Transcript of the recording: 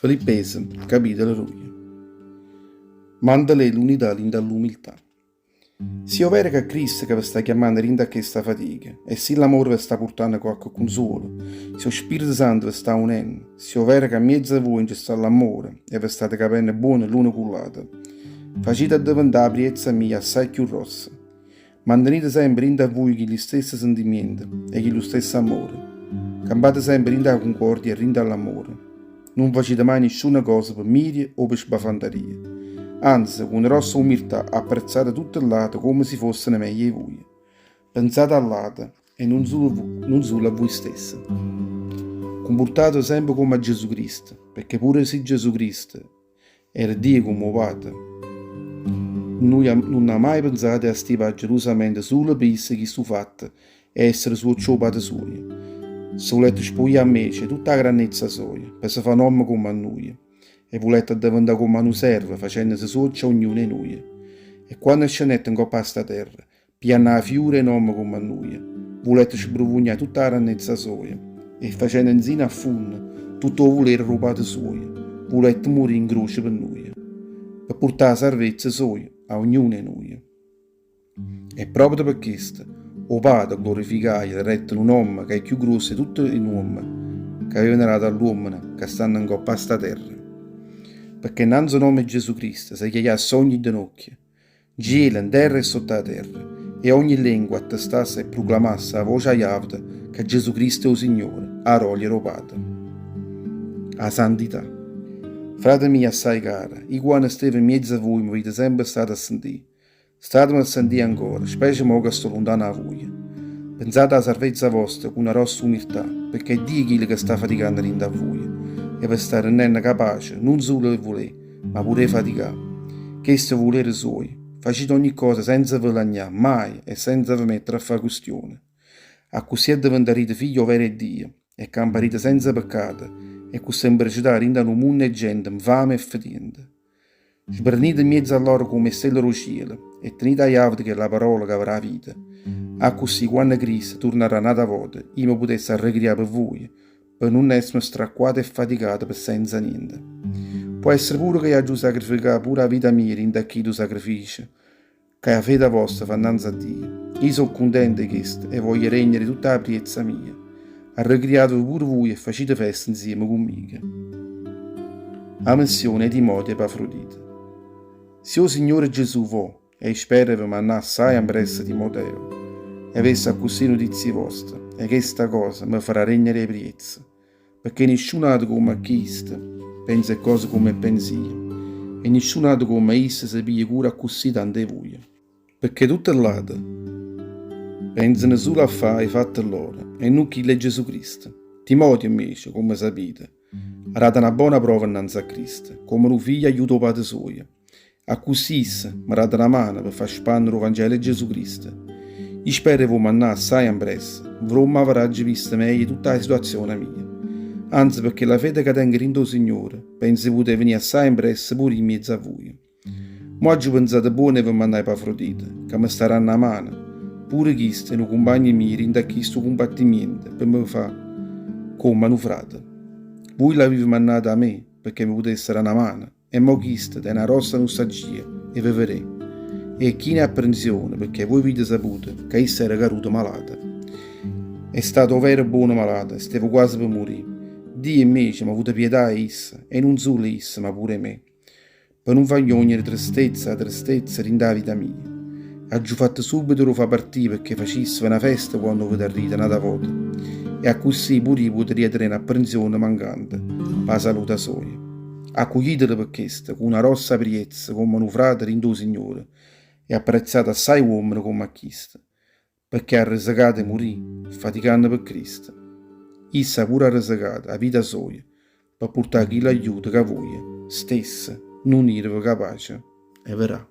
Filippese, capitolo doje. Mantenè l'unità dint' 'a ll'umiltà. Si è overo ca Cristo ca ve sta chiammanno dint' a chesta fatica, e si l'amore ve sta purtanno quacche cunzuolo, si 'o Spirito Santo ve sta aunenno, si è overo ca mmiezzo a vuje nce sta l'ammore e ve state capenno buono l'uno cu ll'ato, facite addeventà 'a priezza mia assaje cchiù grossa. Mantenite sempe dint' a vuje chilli stesse sentimiente e chillu stesso ammore. Campate sempe dint' 'a cuncordia e dint' a ll'ammore. Nun facite maje nisciuna cosa pe mmiria o pe sbafantaria. Anze, cu na grossa umirtà apprezzate tutte ll'ate comme si fosseno meglio 'e vuje. Penzate a ll'ate e nun sulo a vuje stesse. Cumpurtateve sempe comme a Gesù Cristo, pecché pure si Gesù Cristo Era Dio comme 'o Pate. Nun ha maje penzato 'e astipà gelusamente sulo pe isso chistu fatto 'e essere suoccio 'o Pate suojo. Se vulette spuglià 'mmece 'e tutta 'a grannezza soja pe se fà n'ommo comme a nuje. E vulette addeventà comme a nu servo facennese suoccio a ognuno 'e nuje. E quanno scennette 'ncopp' 'a sta terra, Piglianno 'a fiura 'e n'ommo comm' a nuje, vulette sbruvugnà tutta 'a grannezza soja e facenno nzino a funno tutto 'o vulere d' 'o Pate suojo, vulette murì 'ncroce pe nuje, pe purtà 'a sarvezza soja a ognuno 'e nuje. E proprio pe chesto 'o Pate 'o glorificaje e le dette nu nomme ca è cchiù gruosso 'e tutte 'e nuomme ca avevano dato a ll'uommene ca stanno 'ncopp' a sta terra. Pecché 'nnanze 'o nomme 'e Gesù Cristo se chiejasse ogni denocchio 'Ncielo, 'nterra e sott' 'a terra, e ogni lengua attestasse e pruclamasse 'a voce aiaveta ca Gesù Cristo è 'o Signore, 'a rolia d' 'o Pate. 'a santità. Frate mio assaje caro, io quanno stevo 'mmiez'a vuje m'avite sempe stato a sentì. Stateme a sentì ancora, specie mo ca sto luntano 'a vuje. Penzate 'a sarvezza vosta cu na grossa umirtà, pecché è Dio chillo ca sta faticanno dint' a vuje e ve sta rennenno capace nun sulo 'e vulé, ma pure 'e faticà. Chesto è 'o vulere suojo. Facite ogni cosa senza ve lagnà maje e senza ve mettere a fà quistione. Accussì addeventarite figlie overe 'e Dio e camparite senza peccato e cu semprecità dint' a nu munno 'e gente 'nfame e fetiente. Sbrennite 'mmiezzo a lloro comme 'e stelle d' 'o cielo e tenite aiavete chella parola ca ve dà 'a vita. Accussì quanno Cristo turnarrà n'ata vota io me putesse arrecrià pe vuje pe nun essere stracquato e faticato pe senza niente. Po' essere pure ca i' aggio sacrificà pure 'a vita mia dint' a chillu sacrificio ca 'a fede vosta fa 'nnanze a Dio. I' so' cuntento 'e chesto e voglio regnere tutta 'a priezza mia. Arrecriateve pure vuje e facite festa 'nzieme cu mmico. A missione 'e Timoteo a Epafrodito. Si 'o Signore Gesù vo' E i' spero 'e ve mannà assaje ampressa Timoteo, e avesse accussì nutizie voste, e chesta cosa me farà regnere 'e priezza, pecché nisciuno ato comme a chisto penza 'e ccose comme 'e penz'io, e nisciuno ato comme a isso se piglia cura accussì tanto 'e vuje. Pecché tutte ll'ate penzano sulo a fà 'e fatte lloro e nun chille 'e Gesù Cristo. Timoteo, invece, comme sapite, ha dato na bona prova 'nnanze a Cristo, comme nu figlio aiuta 'o pate suojo. Accussì isso m'ha dato na mano pe fà spannere 'o Vangelo 'e Gesù Cristo. I' spero 'e v'o mannà assaje ampressa, 'nfromma avarraggio visto meglio tutta 'a situazione mia. Anze, pecché la fede ca tengo dint' 'o Signore, penzo 'e putè venì assaje ampressa pure io 'mmiezzo a vuje. Mo aggio penzato buono 'e ve mannà Epafrodito, ca me sta danno 'a mano. Pure chisto è nu cumpagno mio dint' a chisto cumbattimiento pe me fà comm' a nu frate. Vuje l'avive mannato 'a me pecché me putesse dà na mano. E mo chisto tene 'a grossa nustalgia 'e ve veré e è chino 'e apprensione pecché voi avite saputo ca isso era caruto malato. È stato overo buono malato e steva quase pe murì. Dio invece m'ha avuto pietà 'e isso e nun sulo 'e isso ma pure 'e me. Pe nun fa gnognere tristezza 'a tristezza dint' 'a vita mia. Aggio fatto subito d' 'o fa partì pecché facisseve na festa quanno 'o vedarrite n'ata vota e accussì pure io putarria tené n'apprensione mancante p' 'a saluta soja. Accuglitelo pe chesto cu na grossa priezza comme nu frate dint' 'o Signore e apprezzate assaje uommene comme a chisto, pecché ha arresecato 'e murì faticanno pe Cristo. Isso ha pure arresecato 'a vita soja pe purtà chill'aiuto ca vuje stesse nun ireve capace 'e ve dà.